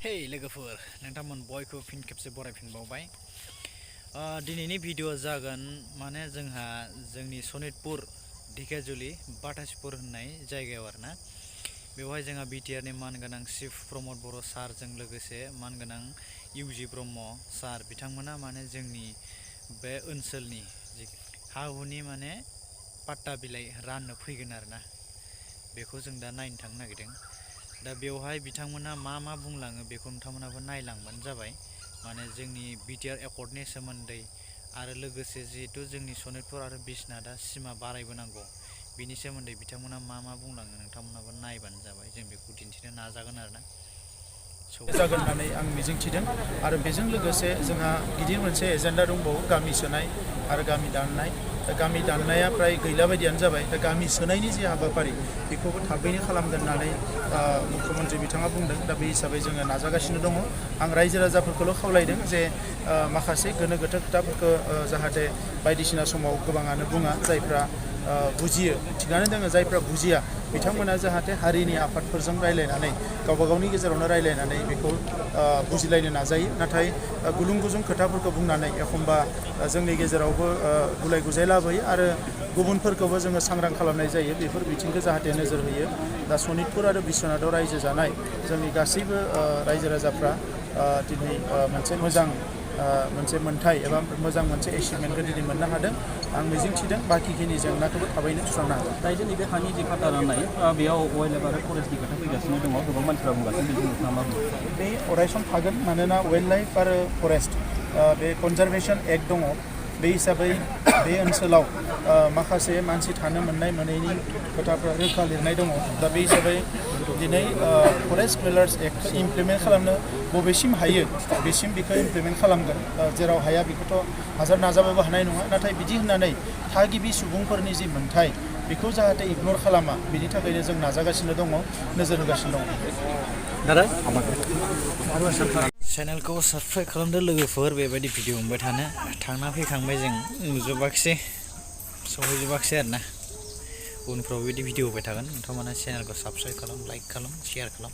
हे लोगोफोर नोंथांमोन बयखौबो फिन खेबसे बरायफिनबावबाय। दिनैनि भिडिअ जागोन माने जोंहा जोंनि सनितपुर ढेकियाजुलि बाटासिपुर होननाय जायगायाव आरोना बेवहाय जोंहा बिटिआरनि मानगोनां चिफ प्रमत बर' सारजों लोगोसे मानगोनां इउजि ब्रह्म सार बिथांमोना माने जोंनि बे ओनसोलनि हा हुनि माने पाट्टा बिलाइ राननो फैगोन आरोना बेखौ जों दा नायनो थांनो नागिरदों। दा बेवहाय बिथांमोना मा बुंलाङो बेखौ नोंथांमोनाबो नायलांबानो जाबाय। माने जोंनि बिटिआर एकर्डनि सोमोन्दै आरो लोगोसे जिहेतु जोंनि सनितपुर आरो बिसनाथआ सिमा बारायबोनांगौ बिनि सोमोन्दै बिथांमोना मा बुंलाङो नोंथांमोनाबो नायबानो जाबाय। जों बेखौ दिन्थिनो नाजागोन आरोना जागोन होननानै आं मिजिंथिदों आरो बेजों लोगोसे जोंहा गिदिर मोनसे एजेन्डा दंबावो गामि सोनाय आरो गामि दाननाय। दा गामि दाननाया प्राय गैला बायदियानो जाबाय। दा गामि सोनायनि जे हाबाफारि बेखौबो थाबैनो खालामगोन होननानै मुख्यमन्त्रि बिथाङा बुंदों। दा बे हिसाबै जोङो नाजागासिनो दङ। आं रायजो राजाफोरखौल' खावलायदों जे माखासे गोनो गोथो खोथाफोरखौ जाहाथे बायदिसिना समाव गोबाङानो बुङा, जायफ्रा बुजियो थिगानो दङ, जायफ्रा बुजिया बिथांमोना जाहाथे हारिनि आफादफोरजों रायलायनानै गावबा गावनि गेजेरावनो रायलायनानै बेखौ बुजिलायनो नाजायो। नाथाय गुलुं गुजुं खोथाफोरखौ बुंनानै एखनबा जोंनि गेजेरावबो गुलाय गुजाय लाबोयो आरो गुबुनफोरखौबो जोङो सांग्रां खालामनाय जायो। बेफोर बिथिंखौ जाहाथे नोजोर होयो। दा सनितपुर आरो बिश्वनाथआव रायजो जानाय जोंनि गासैबो रायजो राजाफ्रा दिनै मोनसे मोन्थाय एबा मोजां मोनसे एचिभमेन्टखौ दिनै मोननो हादों। आं मिजिंथिदों बाखिखिनि जेंनाखौबो थाबैनो सुस्रांनो हागोन। दायो नैबे हानि जे पाट्टा राननाय बेयाव वाइल्ड लाइफ आरो फरेस्टनि खोथा फैगासिनो दङ। गोबां मानसिफ्रा बुंगासिनो बेखौ नोंथाङा मा बुङो? बे अरायसम थागोन, मानोना वाइल्ड लाइफ आरो फरेस्ट बे कनजारभेसन एक्ट दङ। बे हिसाबै बे ओनसोलाव माखासे मानसि थानो मोननाय मोनैनि खोथाफ्रा रोखा लिरनाय दङ। दा बे हिसाबै दिनै फरेस्ट डिवेलार्स एक्टखौ इमप्लिमेन्ट खालामनो बबेसिम हायो बेसिम बेखौ इमप्लिमेन्ट खालामगोन। जेराव हाया बेखौथ' हाजार नाजाबाबो हानाय नङा। नाथाय बिदि होननानै थागिबि सुबुंफोरनि जि मोन्थाय बेखौ जाहाथे इगनर खालामा बेनि थाखायनो जों नाजागासिनो दङ, नोजोर होगासिनो दङ। दादा चेनेलखौ साबस्क्राइब खालामदो लोगोफोर। बेबायदि भिडिअ मोनबाय थानो थांना फैखांबाय, जों नुजोबाखिसै सहैजोबाखिसै आरोना। उनफ्राव बेबायदि भिडिअ होबाय थागोन। नोंथांमोना चेनेलखौ साबस्क्राइब खालाम, लाइक खालाम, शेयार खालाम।